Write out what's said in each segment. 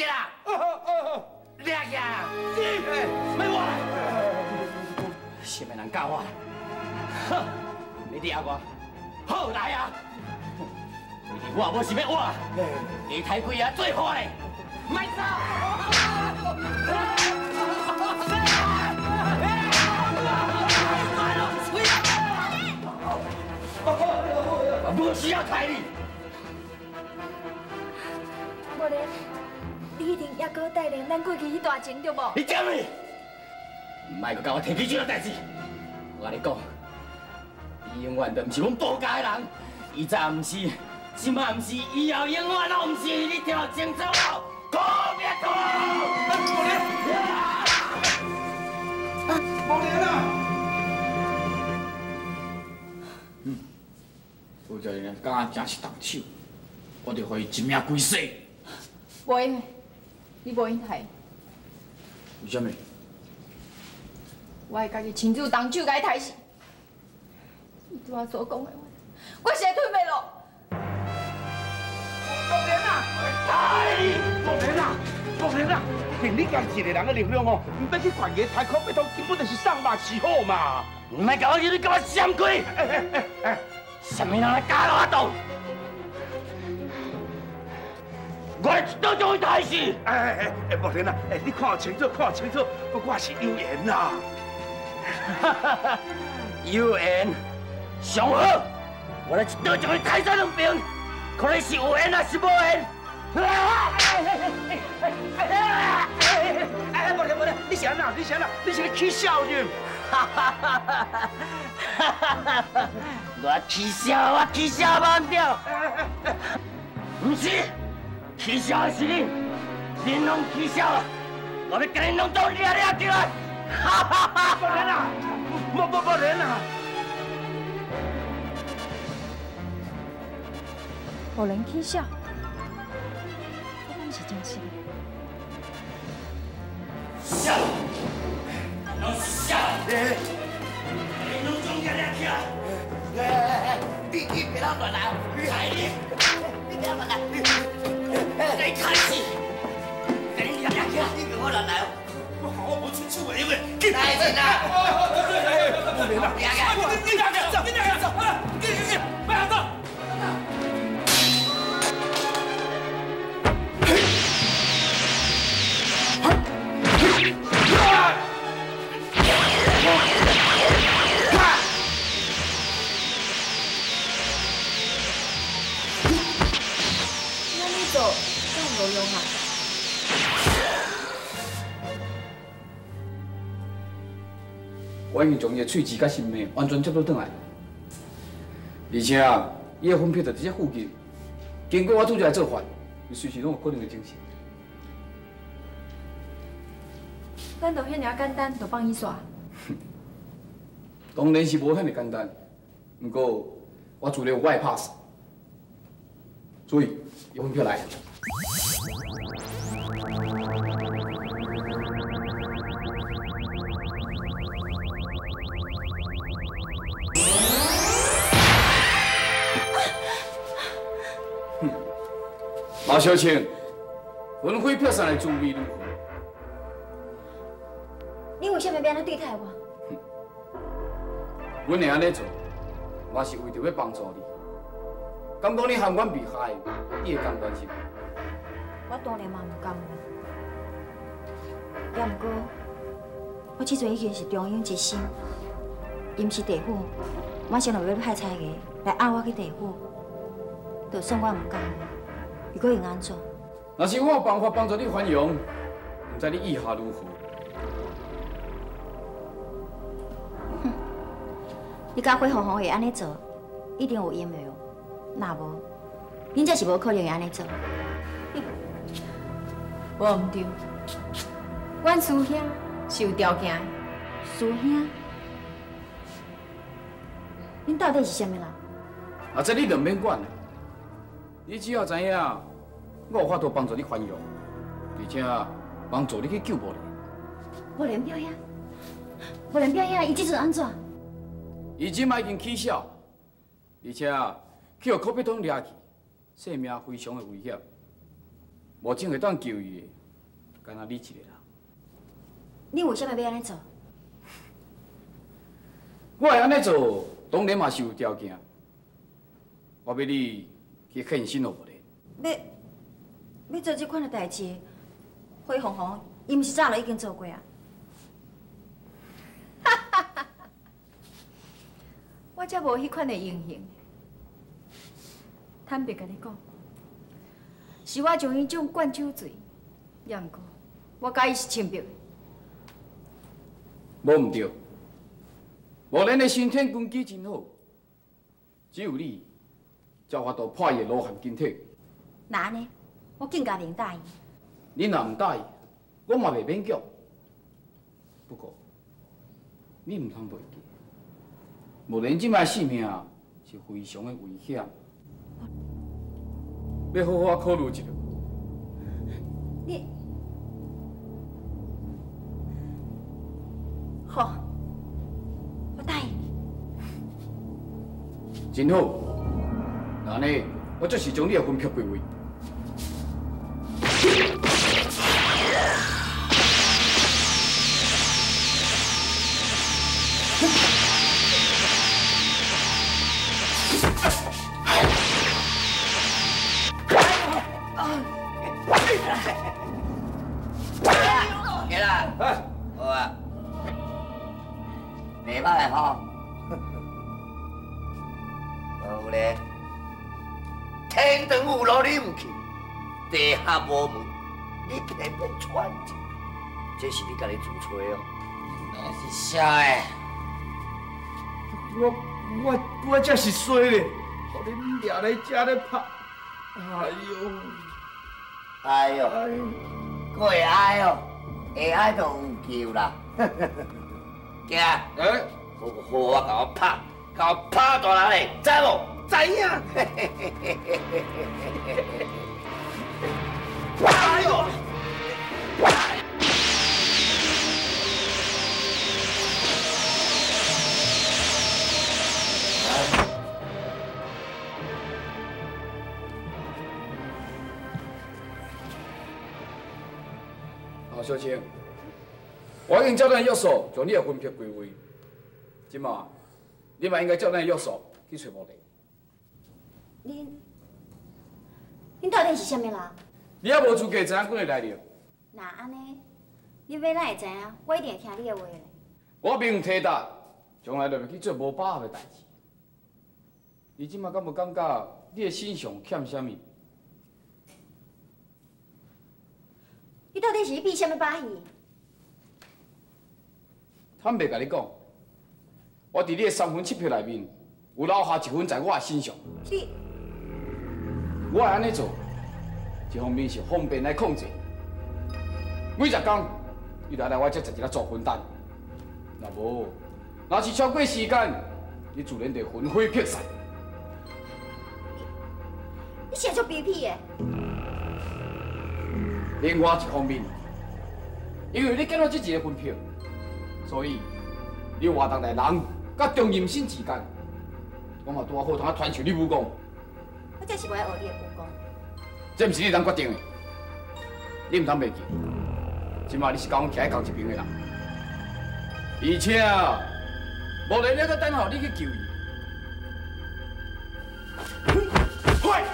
起来！掠起来！是，莫活！什么人教我？哼！你伫压我，好来啊！我无想欲活，你刣几啊做伙咧，莫走！我无需要刣你。无咧，你一定犹阁带领咱过去彼段情对无？你讲咩？莫阁共我提起这个代志。我共你讲，伊永远都毋是阮布家的人，伊早毋是，这马毋是，以后永远拢毋是。你听清楚无？可别吐！无莲啊！嗯，吴教练敢若真是动手，我就予伊一命归西。无用，你无用刣。为啥物？我会家己亲自动手共伊刣死。伊拄仔所讲的话，我实在吞袂落。木莲啊！木莲啊！木莲啊！凭你家己一个人的力量哦，毋免去悬崖刣苦，拜托，根本就是送肉饲虎嘛！你莫共我，你共我闪开！啥物人来加我动？我来一刀将伊刣死！哎哎哎，木莲啊，哎，你看清楚，看清楚，我是有缘啦！有缘，上好，我来一刀将伊刣死两边，看你是有缘还是无缘。哎，木莲木莲，你是按怎？你是按怎？你是咧起笑是？我起笑，我起笑无毋对，毋是，起笑的是恁，恁拢起笑，我欲共恁拢总掠掠起来！哈哈哈！木莲啊，木木木莲啊！木莲起笑，这敢是真实的？笑，拢是笑，你拢总掠掠起来！你别乱来，来你，你别乱来，你开始，给你掠掠起来，你别乱来哦！我无出手的，因为来人啊！木莲啊，你两个走，你两个走，你你你，别走！你按呢做，敢有路用啊？我已经将伊的喙齿佮心脉完全接倒转来，而且伊的魂魄就伫这附近。经过我拄则的做法，伊随时拢有可能会清醒。咱就遐尔简单，就放伊煞？当然是无遐尔简单，毋过我自然有我的拍算。注意，伊魂魄来。马小青，魂飞魄散的滋味如何？你为啥物欲按呢对待我？阮会按呢做，嘛是为著欲帮助你。敢讲你和阮被害，你会甘愿是无？我当然嘛毋甘愿。也毋过，我这阵已经是中庸一心，伊毋是地府，马上就欲派差役来押我去地府，就算我毋甘愿，伊阁会按怎？若是我有办法帮助你还阳，毋知你意下如何？哼，你甲火凤凰会按呢做，一定有阴谋。若无，恁这是无可能会按呢做。无毋对，阮师兄是有条件的。师兄，恁到底是啥物人？啊，这你就毋免管啦。你只要知影，我有法度帮助你还阳，而且帮助你去救无莲。无莲表兄，无莲表兄，伊这阵按怎？伊这摆已经起痟，而且去予柯必通掠去，性命非常的危险。目前会当救伊的，干焦你一个人。你为啥物欲按呢做？我会按呢做，当然嘛是有条件。我欲你去献身予木莲。欲做这款的代志，火凤凰伊毋是早就已经做过啊？我才无彼款的英雄。坦白共你讲，是我将伊种灌酒醉，也毋过我佮伊是清白的。无毋对，木莲的先天根基真好，只有你才有法度破伊的罗汉金体。那按呢，我更加袂答应。你若毋答应，我嘛袂勉强。不过，你毋通袂记，木莲这摆性命是非常的危险，欲好好考虑一下。你好，我答应你。真好，那按呢，我就是将你的魂魄归位。起来，好啊，袂歹吼，无咧，天堂有路你毋去，地下无门，你偏偏闯进，这是你家己自找哦。那是啥的？我才是衰咧，予恁掠来遮咧拍，哎哟，哎哟，阁会哀哦，会哀就有救啦。行，哎，好好啊，共我拍，共我拍大人咧，知无？知影。哎哟！好，小青，我已经照咱的约束，将你的魂魄归位。这马，你嘛应该照咱的约束去揣木莲。恁到底是啥物人？你犹无资格知影阮的来历。若按呢，你欲哪会知影？我一定会听你的话咧。我明提达，从来就袂去做无把握的代志。你这马敢无感觉你的身上欠啥物？你到底是咧比啥物把戏？坦白共你讲，我伫你的三魂七魄内面，有留下一魂在我的身上。你，我会按呢做，一方面是方便来控制。每十工，你就来我这食一粒铸魂丹。若无，若是超过时间，你自然就魂飞魄散。你是足卑鄙的。另外一方面，因为你捡到这一个魂魄，所以你活动内人佮中阴身之间，我嘛拄仔好通传授你武功。我这是无爱学你的武功。这毋是你通决定的，你毋通袂记。这马你是佮阮徛佇仝一边的人，而且无人咧阁等候你去救伊。快！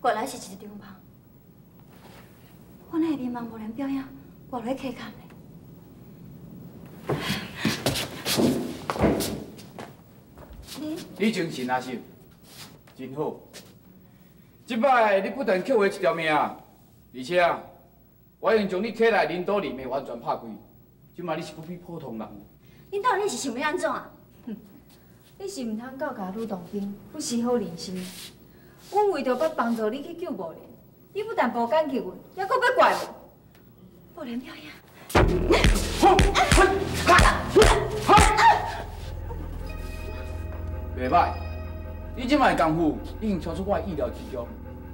原来是一场梦，我哪会眠梦无连表演，挂落去溪坎咧？你精神阿是真好，這擺你不但捡回一條命，而且我已經將你體內領導力命完全拍開，這擺你是不比普通人。恁到底是想欲按怎啊？你是毋通教教呂洞賓不識好人心。阮為著欲幫助你去救無蓮，你不但無感激阮，猶閣欲怪阮。無蓮表兄。袂歹，你這擺的功夫已經超出我的意料之中。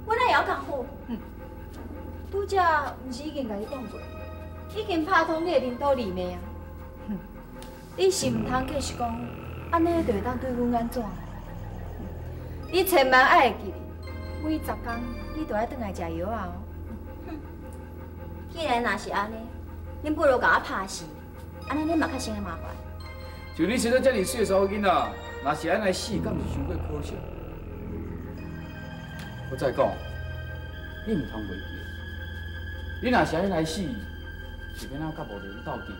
我哪會曉功夫？拄才毋是已經共你講過，已經拍通你的領導力命啊！你是毋通繼續講，按呢就會當對阮按怎？你千萬愛會記得，每10工你都愛轉來食藥仔哦。既然若是按呢，恁不如共我拍死，按呢恁嘛較省得麻煩。像你生做遮爾媠的查某囡仔，若是按呢死，敢毋是傷過可惜？我再講，你毋通袂記，你若是按呢來死，是欲按怎佮無蓮鬥陣？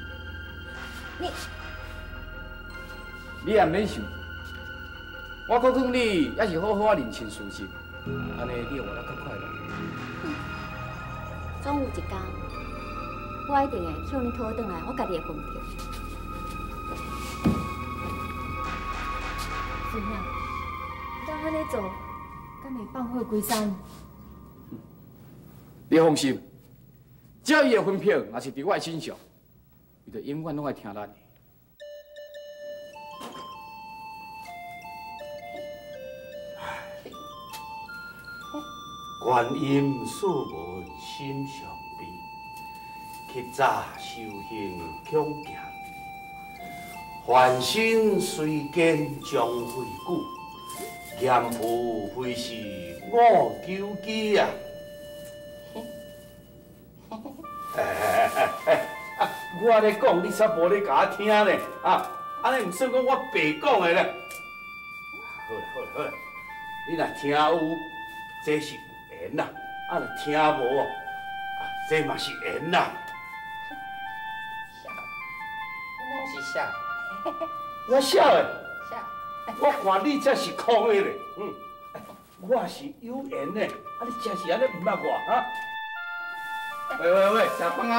你也免想，我阁勸你，猶是好好仔認清事實，按呢你會活得較快樂。總有一天，我一定會向恁討轉來我家己的魂魄。孫兄，咱按呢做，敢會放火歸山？你放心，只要伊的魂魄若是佇我的身上，伊就永遠攏愛聽咱的。觀音四門心上悲，乞早修行恐行，凡身雖堅將非久，嚴父非是我求基啊！我咧講，你煞無咧共我聽咧啊！按呢毋算講我白講的咧。好啦好啦好啦，你若聽有，這是有緣啦；啊，若聽無，啊，這嘛是緣啦。痟，你攏是痟。我痟的。痟。我看你才是空的咧，嗯，我是有緣的，啊，你真是按呢毋捌我啊？喂喂喂，食飯啊！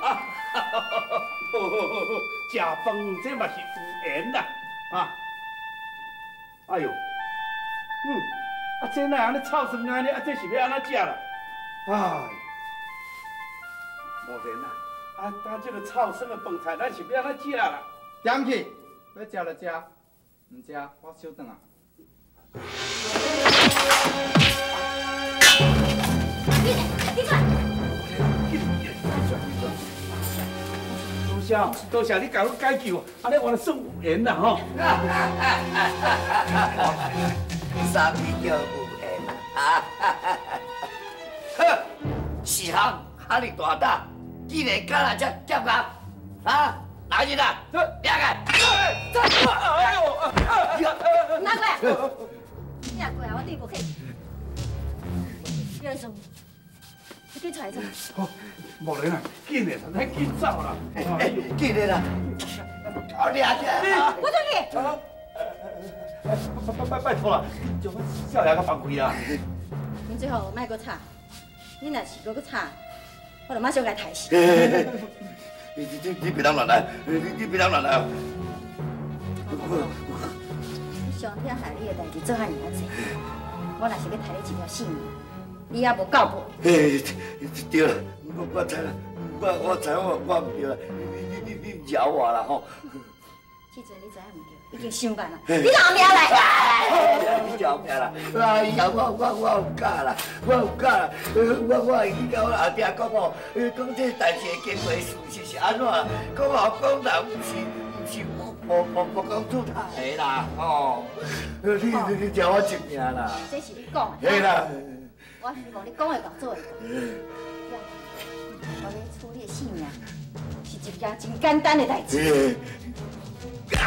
啊，好好好好，食飯這嘛是有緣啦，啊！哎呦，啊，這哪按呢臭酸按呢？啊，這是欲按怎食啦？哎，無蓮啊，啊，當這個臭酸的飯菜，咱是欲按怎食啦？點去，欲食就食，毋食我收轉來。你出來！多謝，多謝你共阮解救，按呢原來算有緣啦吼。啥物叫有緣啊？哼，四项哈尔大胆，竟然敢來遮劫人，啊？来人啊！掠来！哎呦！拿过来！你若过来，我对无客气。你来说，你紧出来做。好，无莲啊，紧的，咱紧走啦！紧的啦！我掠起来！我出去。拜拜拜托啦，将阮少爷佮放开啦！恁最好莫阁吵，你若是阁阁吵，我就马上共刣死。你别当乱来，你别当乱来。你上天害你的代志做遐尔仔济，我若是欲刣你一條性命，你也無夠無？嘿，對啦，我知啦，我知我毋對啦，你饒我啦吼。這陣你知影毋對，已經傷慢啦，你拿命來！你饒命啦！哎呀，我毋敢啦，我毋敢啦，我會去共阮阿爹講哦，講這代誌的經過事實是按怎？講吼講人毋是無講出頭啦吼！你饒我一命啦！這是你講的。嘿啦！我希望你講會到做會到。我欲處理性命，是一件真簡單的代誌。假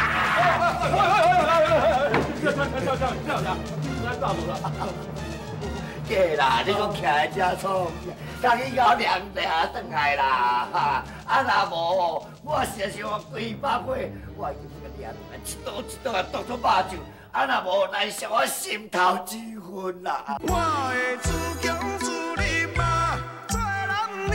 啦，你讲徛在遮创啥？逐日咬凉凉转来啦，哈！啊若无，我实想规百岁，我已经欲一刀一刀啊，剁做肉酱，啊若无难消我心头之恨啦。我会自强自立嘛，做男儿。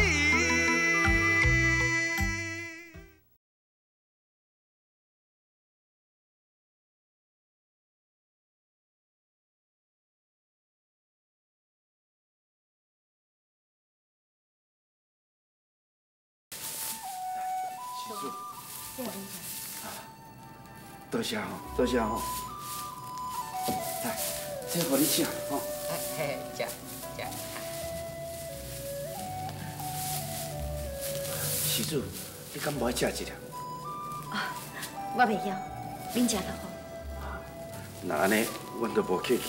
师叔，多谢吼，多谢吼。来，这予你吃吼。嘿，食食。施主，你敢无爱食一粒？啊，我袂晓，恁食就好。那按呢，阮就无客气。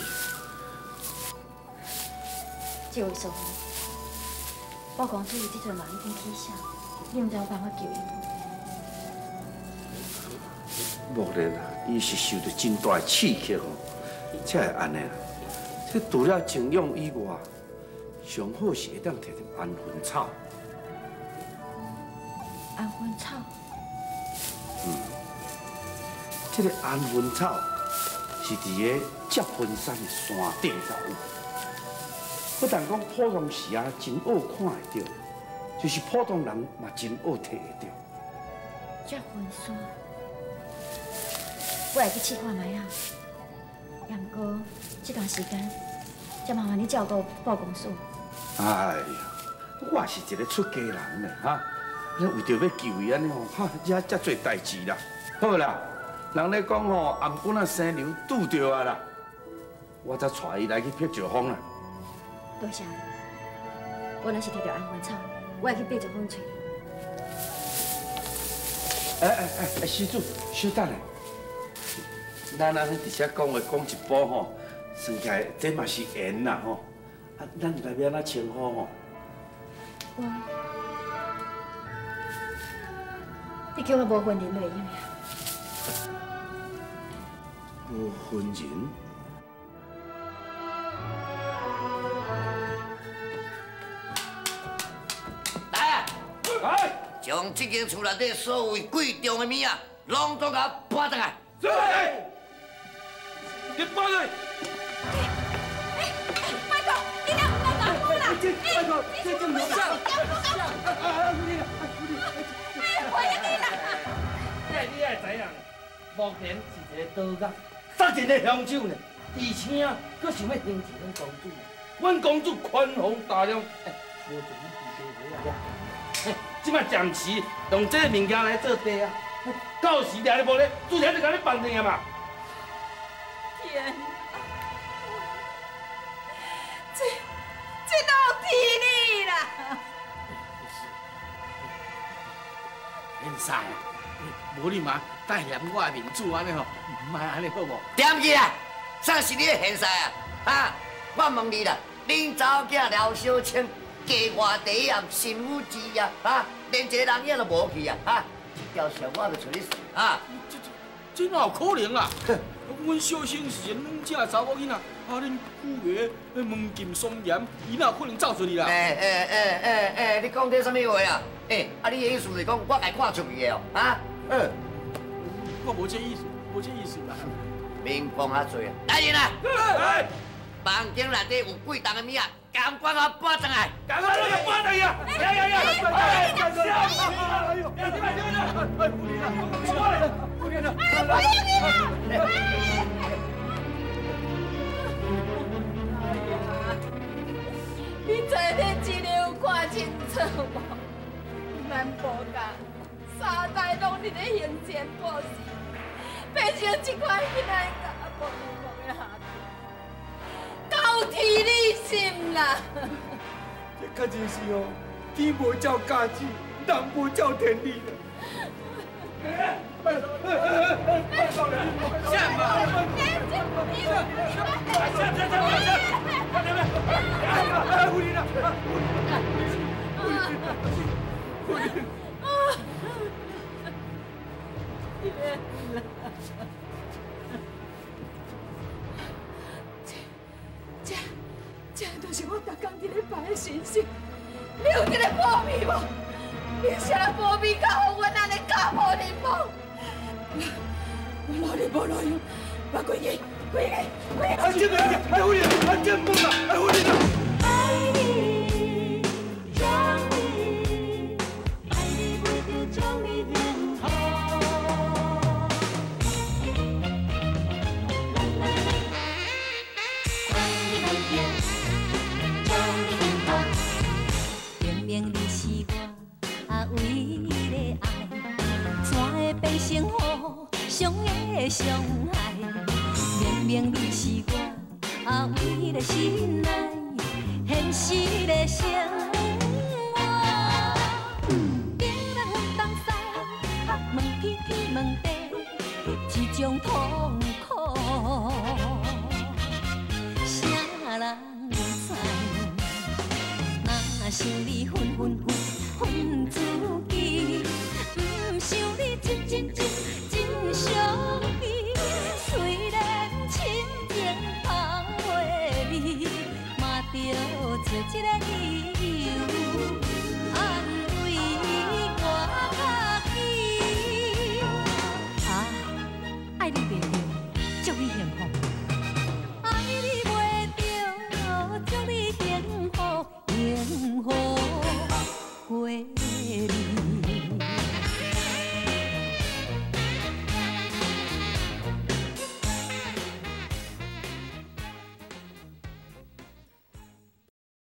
这位叔，我公主这阵嘛已经起痟，你毋知有办法救伊无？木莲啊，伊是受到真大的刺激吼，才会按呢啦。这除了静养以外，上好是会当摕著安魂草。安魂草。嗯，这个安魂草是伫个接魂山的山顶才有。不但讲普通时啊，真少看会著，就是普通人嘛真少摕会著。接魂山。我会去试看觅啊，也毋过这段时间，才麻烦你照顾鲍公子。哎呀，我是一个出家人呢，哈，你为著欲救伊按呢吼，哈，惹遮济代志啦。好啦，人咧讲吼，頷颈仔生牛拄著啊啦，我才带伊来去碧石峰啦。多谢，我若是摕著安魂草，我会去碧石峰揣你。哎哎哎，施主，稍等下。咱按呢伫遮讲话讲一晡吼，算起来这嘛是缘啦吼。啊，咱内面按怎称呼吼？我，你叫我无婚人就会用呀。无婚人？来啊！来！将这间厝内底所有贵重的物仔，拢总共我搬转来。是。你搬来！哎，拜托，你俩唔通打我啦！拜托，这这唔上。啊啊！哎，我也你啦！这你爱知影，目前是一个刀仔，杀一个凶手呢，而且阁想欲行刺阮公主。阮公主宽宏大量，哎，无像你弟弟伙仔，这摆暂时用这个物件来做地啊，到时掠你无咧，自然就共你放转啊嘛。天啊！这哪有天理啦？免使啊，无你嘛带嫌我的面子按呢吼，毋爱按呢好无？点去啦！啥是你的现实啊？哈！我问你啦，恁查某囝廖小青计划第一暗新妇之夜，哈，连一个人影都无去啊！哈，这条线我就揣你算啊！这哪有可能啊？阮小生是一个软正查某囡仔，啊，恁久爷门禁松严，伊哪有可能走出去啦？欸，你讲这啥物话啊？欸，啊，你的意思是讲我共看出去的哦？啊？我无这意思，无这意思啦。面讲较济啊！来人啊！房间内底有贵重的物仔，赶快共我搬转来！赶快搬转来！呀呀呀！哎呦！哎哎，你昨天真的有看清楚无？咱婆家三代拢伫咧行善布施，变成这款囡仔家无无的下场，够天理心啦！这确实是哦，天无照家旨，人无照天理啦。下嘛！天啦！这就是我逐工伫咧拜的神圣。你有这个保庇无？你啥保庇，敢予阮按呢家破人亡？无你无路用，我规去，规去，规去。阿姐，阿夫人，阿姐唔好啦，阿夫人啊！爱你，将你，爱你袂着将你幸福。爱你袂着将你幸福。明明你是我唯一的爱，怎会变成互相的伤害？明明你是我唯一的心爱，现实的生活。顶人东西，问天天问地，这种痛苦，啥人知？若想你分分分分自己，毋想你真真真真伤心。